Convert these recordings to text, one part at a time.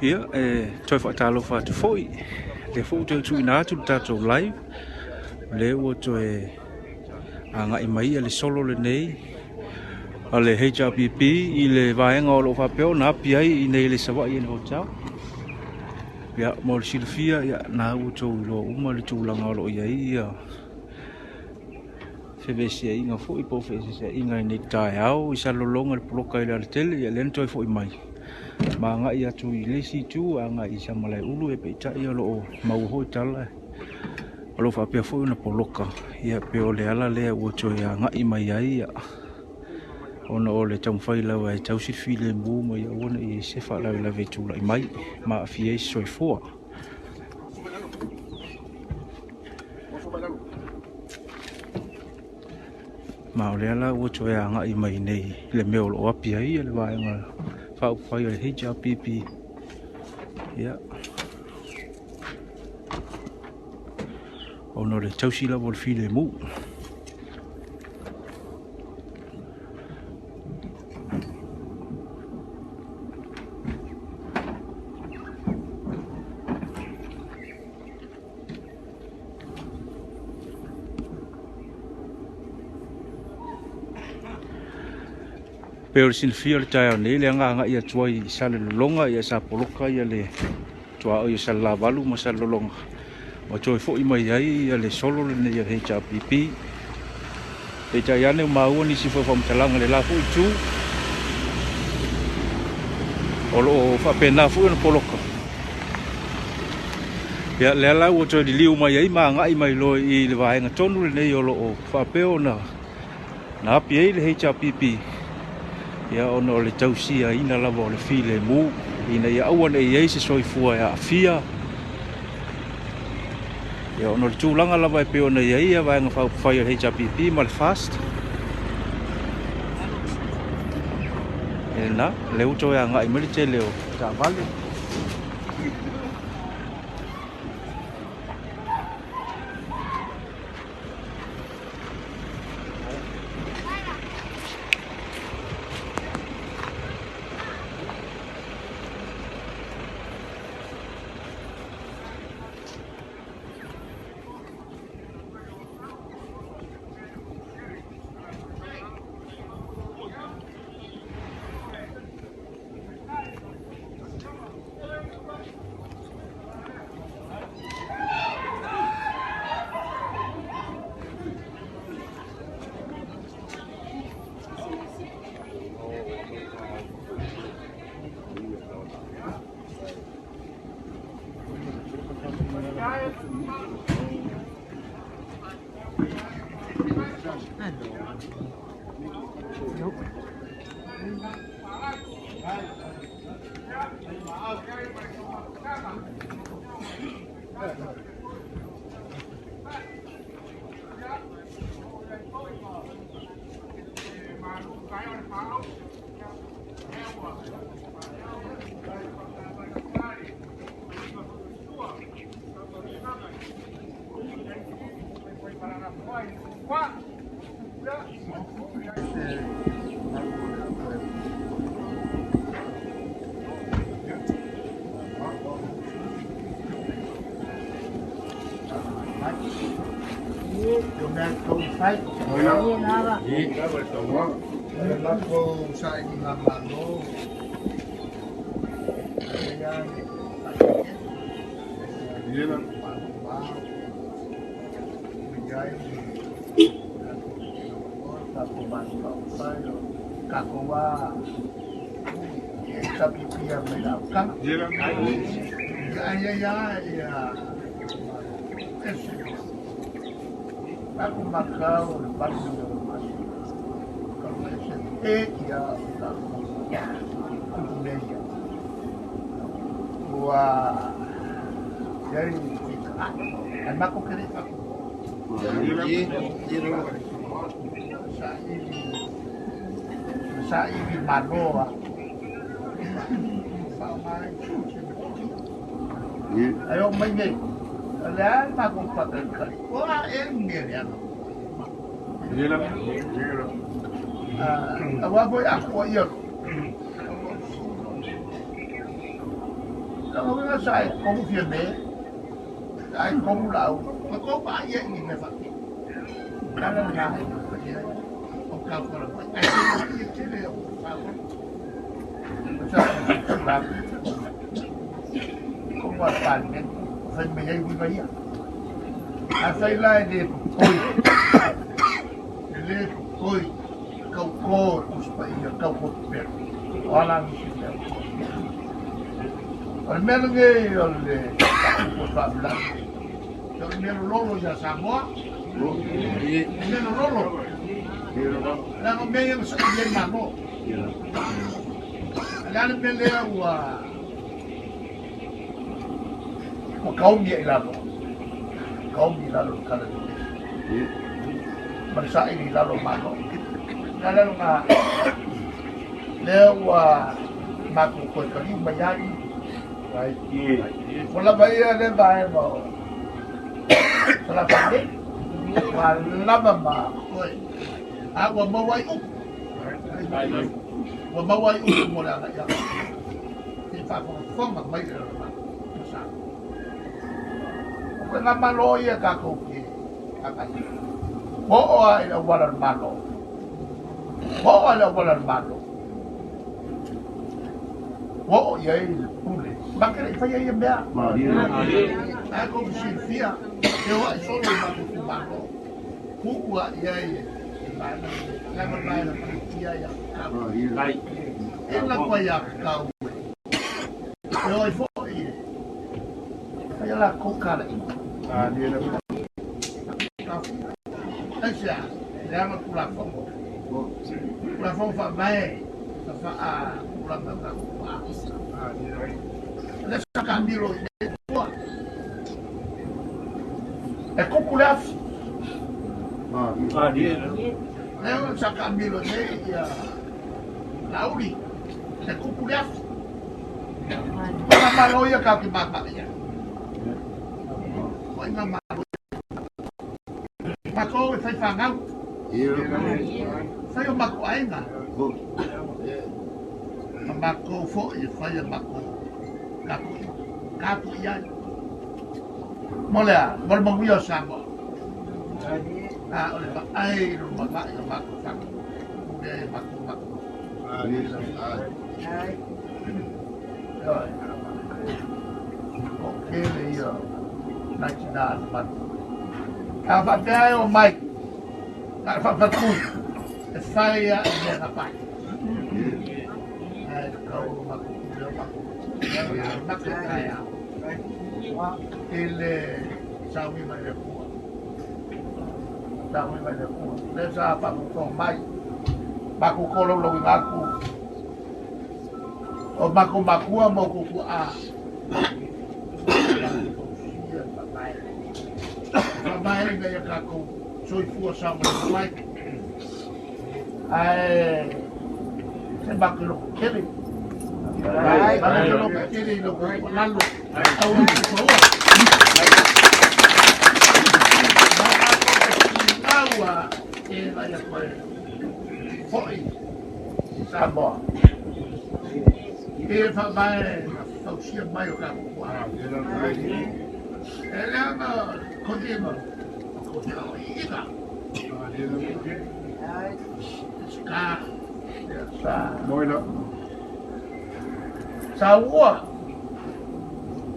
Ia, e toe faatalofa atu foi, lea foi ua toe tuuina atu le tatou live, o lea ua toe agai mai le solo lenei a le HRPP i le vaega o lo o faapea ona api ai i inei i le Savaii Inn Hotel. Ia, mo le silafia, ia, na ua outou iloa uma le tulaga o lo o i ai ia fevesiaiga foi po o feeseeseaiga i nei taeao i Salelologa i le poloka i le alatele. Ia lea na toe foi mai ma agai atu i le isi itu agai i Samalaeulu, e peitai o lo o maua foi tala o lo o faapea foi ona poloka. Ia pei o le ala lea ua toe agai mai ai, ia, ona o le taumafai lava e tausi le filemu ma ia aua ne i i ai se faalavelave e tulai mai ma aafia ai se soifua. Ma o lea la ua toe agai mai nei i le mea o lo o api ai le vaega faaupufai o le HRPP. Ia, ona o le tausi lava o le filemu. Pei o le silafia o le taeao nei le agai atu ai i Salelologa, ia sa poloka ia le tuaoi o Salelavalu ma Salelologa, ma toe foi mai ai ia le solo lenei o le HRPP. Peitai ane ua maua nisi foi o faamatalaga i le la foi itu, o lo o faapena foi ona poloka. Ia, lea la ua toe liliu mai ai ma agai mai loa i le vaega tonu lenei o lo o faapea ona na api ai le HRPP, ia, ona o le tausiaina lava o le filemu ina ia aua ne i i ai se soifua e aafia. Ia, ona o le tulaga lava e pei ona i ai ia vaega faaupufai o le HRPP ma le FAST. E na, lea ua toe agai mai le tele o taavale. Lona uiga sa e komu Fiame, sa e komu Laauli, ma kou vaai ai i ni mea faapea. O le ala lena e faia ai o tautala mai. Ae tele ia tele o faafofoga. O sa tonu a le Palemene, fai mai ai uiga ia. Afai la e le popoi, e le popoi tautō le Tusi Paia, tautō pepelo, o a la nisi mea ua tuai. O le mea lenei o le faaupu o le faalavelave, o le mea lololo ia Samoa, o le mea lololo, leaga o mea ia na saili ai Malo. O le a le mea lea ua ua kaomi ai i lalo, kaomi i lalo le tala lelei ma le saili i lalo o Malo. Le ala lena lea ua matou toe taliu mai ai. Ua lava ia le vaega o Salafai nei, ua lava ma toe, a ua maua ai upu. Ua maua ai upu mo le agai atu i le faafogafoga mai le lalolagi ma Samoa. O faiga Malo ia tatou te agai ai. Ua oo lava i le auala o le Malo. Ua oo lava i le auala o le Malo. Ua oo i ai le pule. Ma te le i faia ia mea. Ae tou te silafia, e o ai solo i matou itumalo. Tuu lava i ai e le vaega lenei, leaga o le vaega pilikia ia tatau. E lako ai ia tatau e o ai foi e fai a latou talaiga. Aisea, leaga Tulafono, Tulafono Faavae na faatulaga tatou faaaisa. O lea sa taamilo i nei tua. E kuku le afi. Lea sa taamilo i nei ia Laauli. E kuku le afi. O ngā malo ia tatou te māmā i ai. O ngā malo ia. Matou e fai whanau. Fai o matou aiga. Ma matou foi e fai a matou tapuai, tapuai ai. Mo le a? Mo le manuia o Samoa. A o le vaai i le lumanai o matou fanau. Pule ai e matou matou. Ioe. O tele ia nai tina a le malu. A faapea e omai, na o le faafaletui, e fai lava i mea na fai. Ae tatau ona matou pule o matou amata i taeao i le sauniga i le Atua. Sauniga i le Atua. Lea sa faafogafoga mai, matou tolaulauina atu o matou matua ma outou tuaa. Tausia le faavae. Faavae ina ia tatou soifua saogalemu ai. Ae se matou loto tele. Matou loto tele i lo tou tuualalo. Aua ne i paua. Ma matou te finau ina ia toe foi i Samoa. I le faavae na fausia mai o tatou tuaa. E leaga kotino, kotino iga. Ska, sa. Sa ua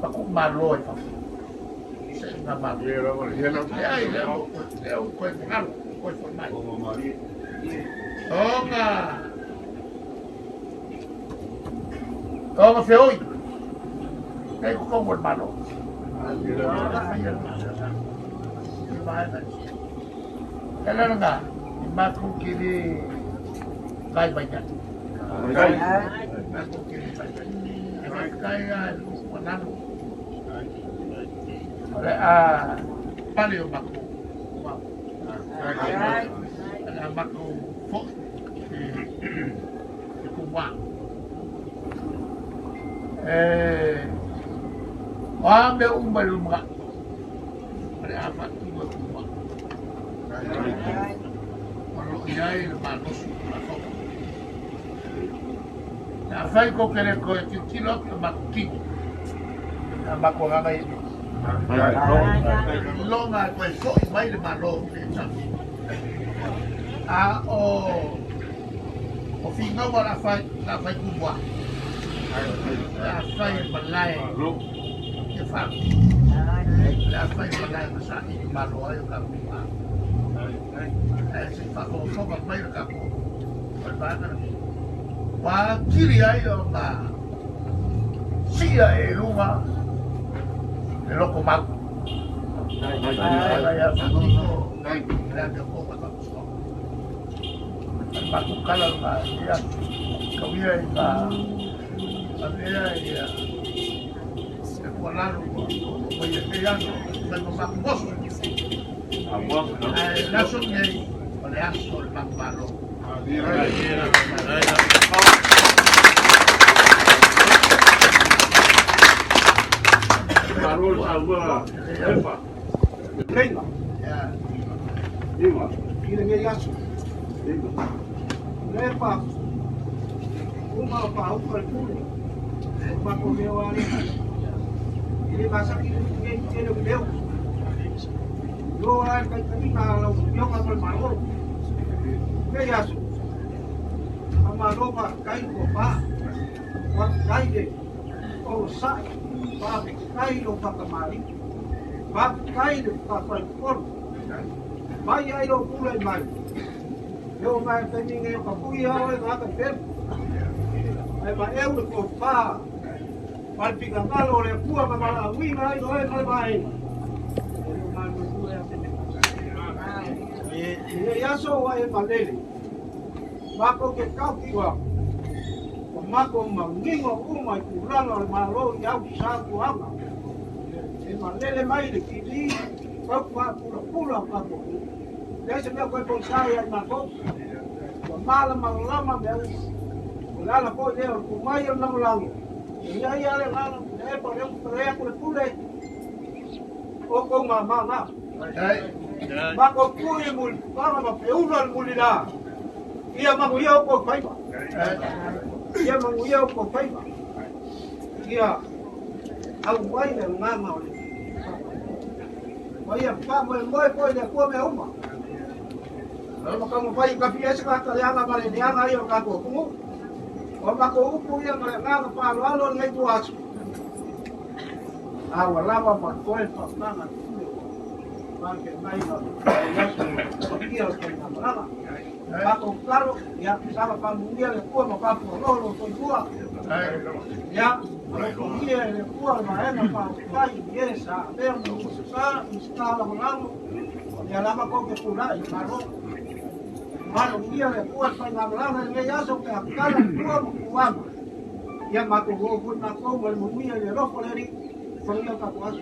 pa ku malo e fafo. Se nga malo. Leai, lea ua koe galo, koe foi mai. Onga. Onga feoi. Nei ko kongo le malo. E le langa, i matou ke le vai vai nei. Matou ke le vai vai nei. E faafetai lava i le tuualalo. O le a pale o matou mau. O le a matou foi i Kumua. E o a mea uma i le lumanai, o le a faatino e Kumua. O lo o i ai le malosi o Tulafono. Afai tou te le toe tilotilo atu i o matou tino, A makuagaga i iloga e toe fo'i mai le Malo i a o figauga la fai la fai tumua la fai malae e fa la fai malae ma sa i malo ai o ka tumua e se faafogafoga mai le tatou o le vaega lenei ua atili ai ona sia e luga le loko mau ia faatino le amiotonu e faamasinoga matou kala lena ia kauia i ka avea ia e tuualalo ua mai e aso fai ma matou oso ae le aso lenei o le aso o le matou Malo. Leiga, i lenei aso. Le pa, uma o pa upa le pule. O mako meo ale. I le masaki le ke ke le leo. Lo ai kai kai na lo yoga mo malo. Nei aso. A malo pa kai ko pa. Pa kai le o sa pa kai lo pa kamari. Pa kai le pa pa pol. Mai ai lo pula i mai. Yo mai pe ni nge ka pui au e ngā ka pem. Ai ma eu le ko pa. Palpika ngalo le pua ma mala ui mai no e male mai. E aso wa e malele. Mako ke kauki wa. O mako mangingo uma i kulanga o le malo i au sa kuanga. E malele mai le kili. Kau pa pula pula ka ko. Le se mea koe ponsai ai mako. Ua mala malama mea uma. O le ala foi lea o le tumai o le lagolago. E ia ia le agaga le epa o le upu aku le pule o kou mamā na. Makou pui i mulipaga ma peula le mulilā. Ia manuia o kou faiva. Ia manuia o kou faiva. Ia auai le agaga o le Ma ia faamoemoe foi le Atua mea uma. O ma taumafai i kapi ese ka leaga ma le leaga ia o tatou atunuu. O matou upu ia ma le agaga faaaloalo o lenei tua aso. A ua lava ma toe faaogaga le pule ua talafeagai ma le aso paia o le faigamalaga. Matou tatalo, ia saga faamanuia le Atua ma faafualoa lo soifua. Ia alofagia e le Atua le vaega faaupufai i e sa avea ma Minisita Lagolago, ia lava tou te tulai i Malo. Manuia le Atua le faigamalaga i lenei aso pe a tala le tua ma puaga. Ia matou o foi matou ma le manuia i le alofa o le Alii. Manuia o tatou aso.